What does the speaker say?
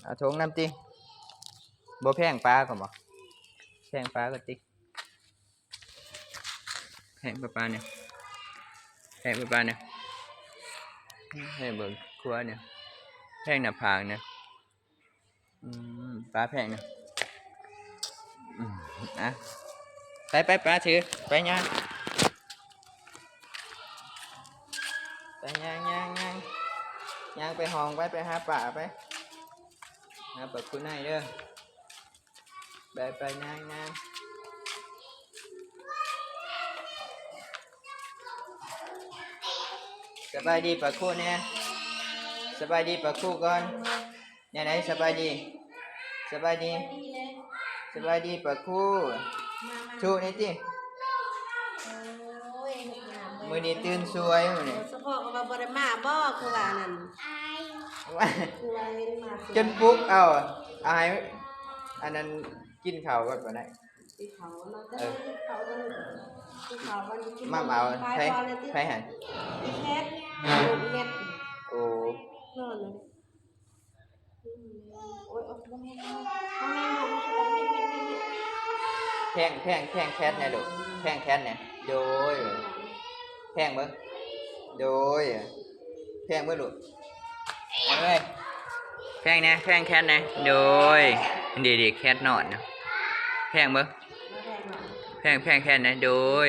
ເອົາຖົງນຳຕິ. ບໍ່ແພງປາກ່ອນບໍ? ແພງປາກ່ອນຕິ. ແພງປາປາແດ່ ແພງປາປາແດ່. ໃຫ້ເບິ່ງຄົວແດ່ ແພງໜ້າຜາກແດ່. ອືມ ປາແພງນະ. ອືມ ອ່ະ ໄປ ໄປ ປາຖື ໄປຍ່າງ ໄປຍ່າງ ຍ່າງ ຍ່າງ ຍ່າງໄປຫ້ອງ ໄປ ໄປຫາປ້າ ໄປຫາປ້າຄຸນນາຍເດີ. ໄປ ໄປ ຍ່າງ ຍ່າງ. ສະບາຍດີປ້າຄູແດ່ ສະບາຍດີປ້າຄູກ່ອນ. ແນວໃດ ສະບາຍດີ ສະບາຍດີ ສະບາຍດີປ້າຄູ. ມາ ມາ ທຸແດ່ຕິ. ໂອ້ຍ ເຮັດຫຍັງ ມື້ນີ້ຕື່ນສວຍມື້ນີ້. ສະເພາະວ່າບໍ່ໄດ້ມາບໍ ຄືວ່ານັ້ນ ຄືວ່າເຫັນມາ ຈົນປຸກເອົາ ເອົາໃຫ້ອັນນັ້ນກິນເຂົ້າກ່ອນກໍໄດ້. ກິນເຂົ້າເນາະ ເອີ ກິນເຂົ້າກ່ອນ ກິນເຂົ້າກ່ອນ ກິນ ມາເອົາ ໄປ ໄປ ໃຜ ໃຜໃຫ້ ອີແຄດ ເມັດ. ໂອ້ ນອນແລ້ວ. ໂອ້ຍ ໂອ້ຍ ບໍ່ແມ່ນ ບໍ່ແມ່ນ ບໍ່ແມ່ນ ບໍ່ແມ່ນ ບໍ່ແມ່ນ ບໍ່ແມ່ນ. ແພງ ແພງ ແພງແຄດແດ່ລູກ ແພງແຄດແດ່. ໂດຍ ແພງເບິ່ງ ໂດຍ ແພງເບິ່ງລູກ. ເອີຍ ແພງແດ່ ແພງແຄດແດ່. ໂດຍ ດີໆ ແຄດນອນນະ ແພງເບິ່ງ ແພງ ແພງແຄດແດ່. ໂດຍ